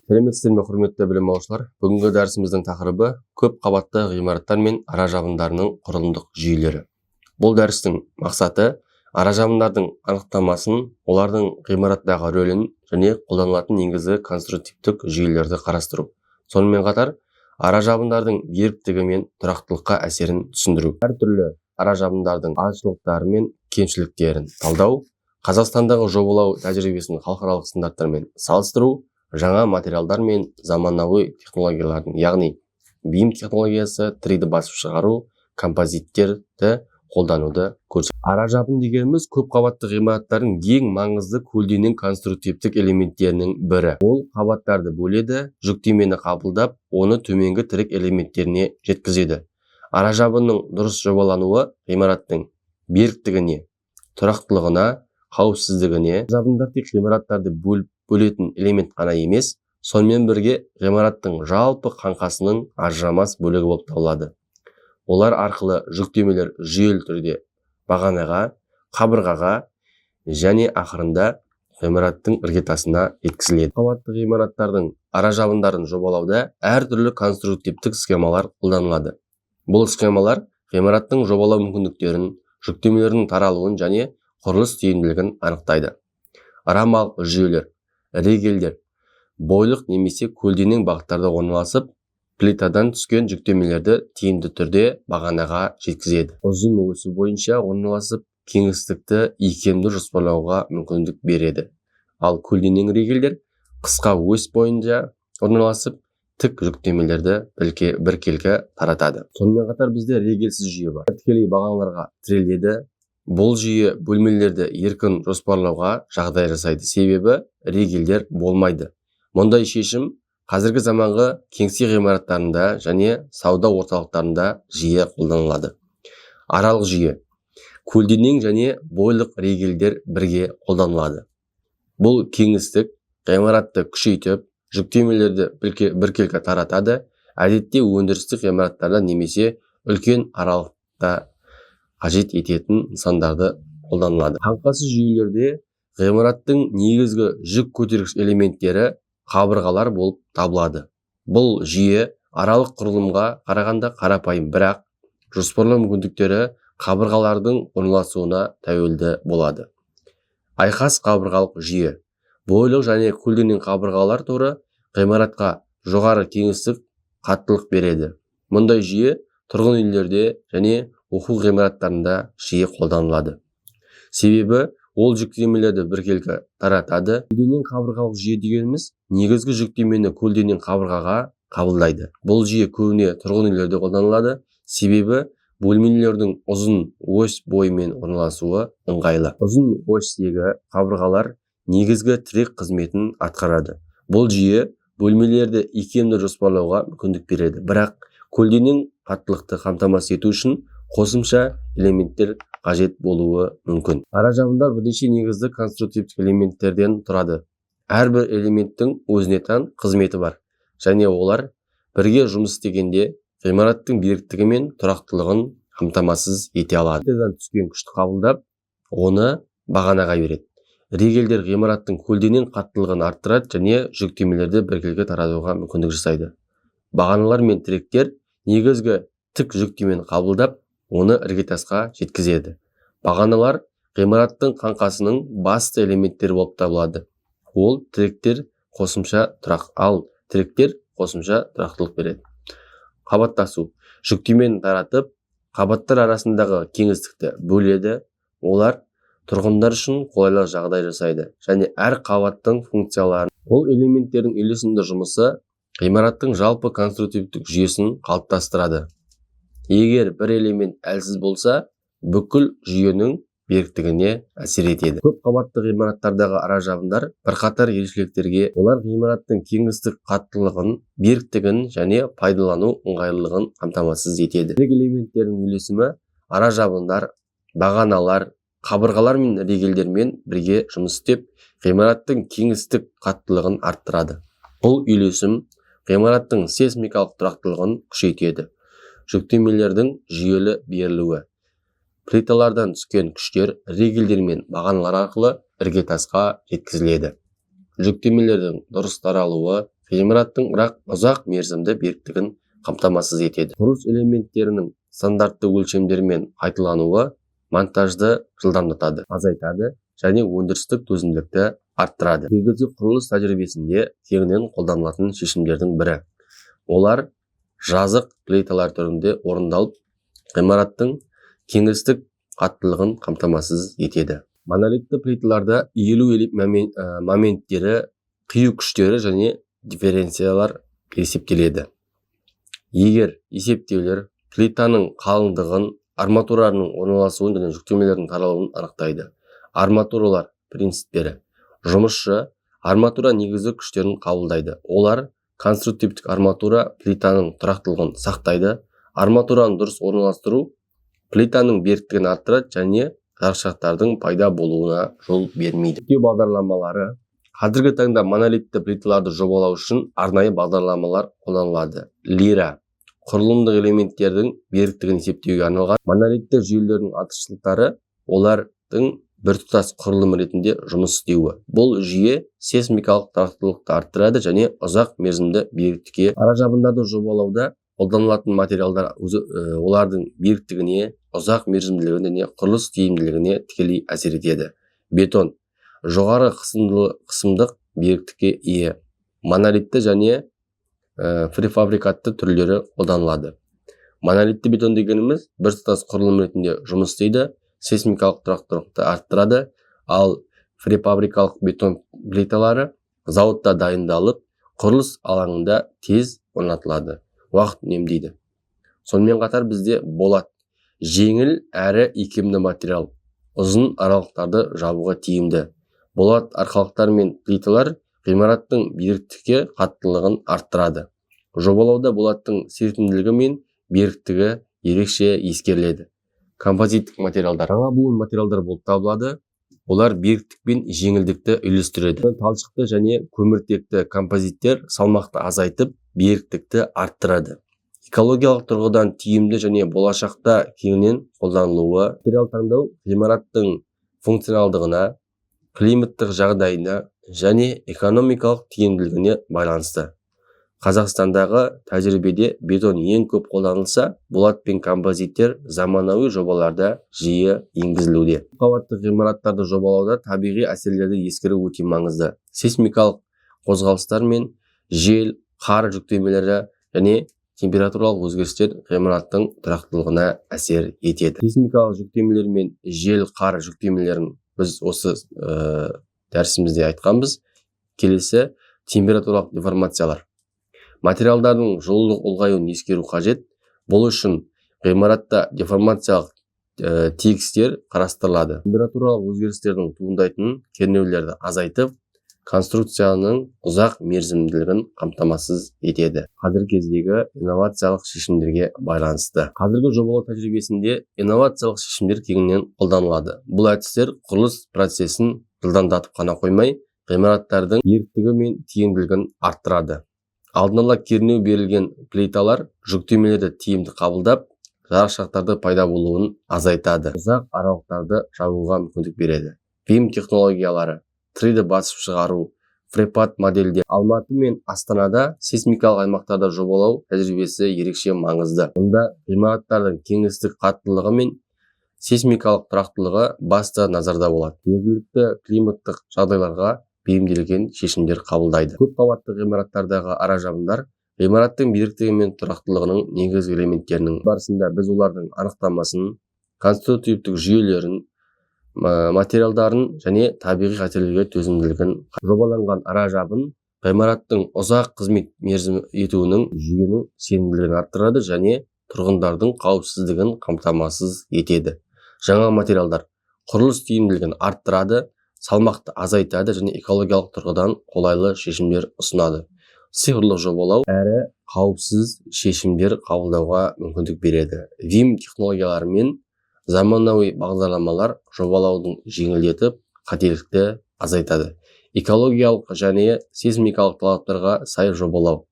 Сәлеметсіздер ме, құрметті білім алушылар! Бүгінгі дәрісіміздің тақырыбы: көп қабатты ғимараттар мен ара жабындарының құрылымдық жүйелері. Бұл дәрістің мақсаты: ара жабындардың анықтамасын, олардың ғимараттағы рөлін және қолданылатын негізгі конструктивтік жүйелерді қарастыру, сонымен қатар ара жабындардың беріктігі мен тұрақтылыққа әсерін түсіндіру, әртүрлі ара жабындардың артықшылықтары мен кемшіліктерін талдау, Қазақстандағы жобалау тәжірибесін халықаралық стандарттармен салыстыру, жаңа материалдар мен заманауи технологиялардың, яғни BIM технологиясы, 3D басып шығару, композиттерді қолдануды көрсету. Ара жабын дегеніміз – көп қабатты ғимараттардың ең маңызды көлденең конструктивтік элементтерінің бірі. Ол қабаттарды бөледі, жүктемені қабылдап, оны төменгі тірек элементтеріне жеткізеді. Ара жабынның дұрыс жобалануы ғимараттың беріктігіне, тұрақтылығына, қауіпсіздігіне. Жабындар тек ғимараттарды бөліп бөлетін элемент қана емес, сонымен бірге ғимараттың жалпы қаңқасының ажырамас бөлігі болып табылады. Олар арқылы жүктемелер жүйелі түрде бағанаға, қабырғаға және ақырында ғимараттың іргетасына жеткізіледі. Қабатты ғимараттардың ара жабындарын жобалауда әртүрлі конструктивтік схемалар қолданылады. Бұл схемалар ғимараттың жобалау мүмкіндіктерін, жүктемелердің таралуын және құрылыс тиімділігін анықтайды. Рамалық жүйелер: ригельдер бойлық немесе көлденең бағыттарда орналасып, плитадан түскен жүктемелерді тиімді түрде бағанаға жеткізеді. Ұзын осі бойынша орналасып, кеңістікті икемді жоспарлауға мүмкіндік береді. Ал көлденең ригельдер қысқа ось бойынша орналасып, тік жүктемелерді біркелкі таратады. Сонымен қатар бізде ригельсіз жүйе бар, тікелей бағаналарға тіреледі. Бұл жүйе бөлмелерді еркін жоспарлауға жағдай жасайды, себебі ригельдер болмайды. Мұндай шешім қазіргі заманғы кеңсе ғимараттарында және сауда орталықтарында жиі қолданылады. Аралық жүйе: көлденең және бойлық ригельдер бірге қолданылады. Бұл кеңістік ғимаратты күшейтіп, жүктемелерді біркелкі таратады. Әдетте өндірістік ғимараттарда немесе үлкен аралықта қажет ететін нысандарды қолданылады. Қаңқасыз жүйелерде ғимараттың негізгі жүк көтергіш элементтері қабырғалар болып табылады. Бұл жүйе аралық құрылымға қарағанда қарапайым, бірақ жоспарлау мүмкіндіктері қабырғалардың орналасуына тәуелді болады. Айқас қабырғалық жүйе: бойлық және көлденең қабырғалар торы ғимаратқа жоғары кеңістік қаттылық береді. Мұндай жүйе тұрғын үйлерде және оқу ғимараттарында жиі қолданылады, себебі ол жүктемелерді біркелкі таратады. Көлденең қабырғалық жүйе дегеніміз негізгі жүктемені көлденең қабырғаға қабылдайды. Бұл жүйе көбіне тұрғын үйлерде қолданылады, себебі бөлмелердің ұзын ось бойымен орналасуы ыңғайлы. Ұзын осьтегі қабырғалар негізгі тірек қызметін атқарады. Бұл жүйе бөлмелерді икемді жоспарлауға мүмкіндік береді, бірақ көлденең қаттылықты қамтамасыз ету үшін қосымша элементтер қажет болуы мүмкін. Ара жабындар бірнеше негізгі конструктивтік элементтерден тұрады. Әрбір элементтің өзіне тән қызметі бар және олар бірге жұмыс істегенде ғимараттың беріктігі мен тұрақтылығын қамтамасыз ете алады. Плитадан түскен күшті қабылдап, оны бағанаға береді. Ригельдер ғимараттың көлденең қаттылығын арттырады және жүктемелерді біркелкі таратуға мүмкіндік жасайды. Бағаналар мен тіректер негізгі тік жүктемені қабылдап, оны іргетасқа жеткізеді. Бағаналар ғимараттың қаңқасының басты элементтері болып табылады. Ол тіректер қосымша тұрақ ал тіректер қосымша тұрақтылық береді. Қабаттасу жүктемені таратып, қабаттар арасындағы кеңістікті бөледі. Олар тұрғындар үшін қолайлы жағдай жасайды және әр қабаттың функцияларын. Бұл элементтердің үйлесімді жұмысы ғимараттың жалпы конструктивтік жүйесін қалыптастырады. Егер бір элемент әлсіз болса, бүкіл жүйенің беріктігіне әсер етеді. Көп қабатты ғимараттардағы ара жабындар бірқатар ерекшеліктерге. Олар ғимараттың кеңістік қаттылығын, беріктігін және пайдалану ыңғайлылығын қамтамасыз етеді. Тірек элементтердің үйлесімі ара жабындар, бағаналар, қабырғалар мен ригельдермен бірге жұмыс істеп, ғимараттың кеңістік қаттылығын арттырады. Бұл үйлесім ғимараттың сейсмикалық тұрақтылығын күшейтеді. Жүктемелердің жүйелі берілуі: плиталардан түскен күштер ригельдер мен бағаналар арқылы іргетасқа жеткізіледі. Жүктемелердің дұрыс таралуы Ғимараттың бірақ ұзақ мерзімді беріктігін қамтамасыз етеді. Құрылыс элементтерінің стандартты өлшемдермен қайталануы монтажды жылдамдатады, азайтады және өндірістік төзімділікті арттырады. Негізгі құрылыс тәжірибесінде кеңінен қолданылатын шешімдердің бірі. Олар жазық плиталар түрінде орындалып, ғимараттың кеңістік қаттылығын қамтамасыз етеді. Монолитті плиталарда иілу моменттері, қию күштері және дифференциялар есептеледі. Егер есептеулер плитаның қалыңдығын, арматураның орналасуын және жүктемелердің таралуын анықтайды. Арматуралар принциптері. Жұмысшы арматура негізгі күштерін қабылдайды. Олар конструктивтік арматура плитаның тұрақтылығын сақтайды. Арматураны дұрыс орналастыру плитаның беріктігін арттырады және жарықшақтардың пайда болуына жол бермейді. Есептеу бағдарламалары. Қазіргі таңда монолитті плиталарды жобалау үшін арнайы бағдарламалар қолданылады. Лира құрылымдық элементтердің беріктігін есептеуге арналған. Монолитті жүйелердің артықшылықтары: олардың біртұтас құрылым ретінде жұмыс істеуі. Бұл жүйе сейсмикалық тұрақтылықты арттырады және ұзақ мерзімді беріктікке. Ара жабындарды жобалауда қолданылатын материалдар олардың беріктігіне, ұзақ мерзімділігіне және құрылыс тиімділігіне тікелей әсер етеді. Бетон жоғары қысымдық беріктікке ие. Монолитті және префабрикатты түрлері қолданылады. Монолитті бетон дегеніміз біртұтас құрылым ретінде жұмыс істейді, сейсмикалық тұрақтылықты арттырады. Ал префабрикалық бетон плиталары зауытта дайындалып, құрылыс алаңында тез орнатылады, уақыт үнемдейді. Сонымен қатар бізде болат жеңіл әрі икемді материал, ұзын аралықтарды жабуға тиімді. Болат арқалықтар мен плиталар ғимараттың беріктікке қаттылығын арттырады. Жобалауда болаттың серпімділігі мен беріктігі ерекше ескеріледі. Композиттік материалдар жаңа буын материалдар болып табылады. Олар беріктік пен жеңілдікті үйлестіреді. Талшықты және көміртекті композиттер салмақты азайтып, беріктікті арттырады, экологиялық тұрғыдан тиімді және болашақта кеңінен қолданылуы. Материал таңдау ғимараттың функционалдығына, климаттық жағдайына және экономикалық тиімділігіне байланысты. Қазақстандағы тәжірибеде бетон ең көп қолданылса, болат пен композиттер заманауи жобаларда жиі енгізілуде. Қабатты ғимараттарды жобалауда табиғи әсерлерді ескеру өте маңызды. Сейсмикалық қозғалыстар мен жел, қар жүктемелері және температуралық өзгерістер ғимараттың тұрақтылығына әсер етеді. Сейсмикалық жүктемелер мен жел, қар жүктемелерін біз осы дәрісімізде айтқанбыз. Келесі температуралық деформациялар. Материалдардың жылулық ұлғаюын ескеру қажет. Бұл үшін ғимаратта деформациялық тегістер қарастырылады. Температуралық өзгерістердің туындайтын кернеулерді азайтып, конструкцияның ұзақ мерзімділігін қамтамасыз етеді. Қазіргі кездегі инновациялық шешімдерге байланысты. Қазіргі жобалау тәжірибесінде инновациялық шешімдер кеңінен қолданылады. Бұл әдістер құрылыс процесін жылдамдатып қана қоймай, ғимараттардың беріктігі мен тиімділігін арттырады. Алдын ала кернеу берілген плиталар жүктемелерді тиімді қабылдап, жарықшақтарды пайда болуын азайтады, ұзақ аралықтарды жабуға мүмкіндік береді. BIM технологиялары, 3D басып шығару, префаб модельдер. Алматы мен Астанада сейсмикалық аймақтарда жобалау тәжірибесі ерекше маңызды. Мұнда ғимараттардың кеңістік қаттылығы мен сейсмикалық тұрақтылығы басты назарда болады. Жергілікті климаттық жағдайларға бейімделген шешімдер қабылдайды. Көп қабатты ғимараттардағы ара жабындар ғимараттың беріктігі мен тұрақтылығының негізгі элементтерінің. Барысында біз олардың анықтамасын, конструктивтік жүйелерін, материалдарын және табиғи қатерлерге төзімділігін. Жобаланған ара жабын ғимараттың ұзақ қызмет мерзімі етуінің жүйенің сенімділігін арттырады және тұрғындардың қауіпсіздігін қамтамасыз етеді. Жаңа материалдар құрылыс тиімділігін арттырады, салмақты азайтады және экологиялық тұрғыдан қолайлы шешімдер ұсынады. Цифрлық жобалау әрі қауіпсіз шешімдер қабылдауға мүмкіндік береді. BIM технологиялары мен заманауи бағдарламалар жобалаудың жеңілдетіп, қателікті азайтады. Экологиялық және сейсмикалық талаптарға сай жобалау.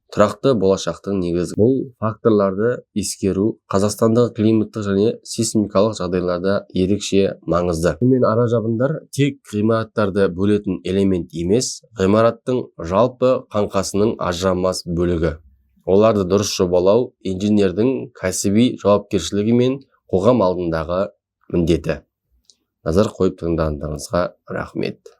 Тұрақты болашақтың негізі. Бұл факторларды ескеру Қазақстандағы климаттық және сейсмикалық жағдайларда ерекше маңызды. Сонымен, ара жабындар тек ғимараттарды бөлетін элемент емес, ғимараттың жалпы қаңқасының ажырамас бөлігі. Оларды дұрыс жобалау – инженердің кәсіби жауапкершілігі мен қоғам алдындағы міндеті. Назар қойып тыңдағандарыңызға рахмет.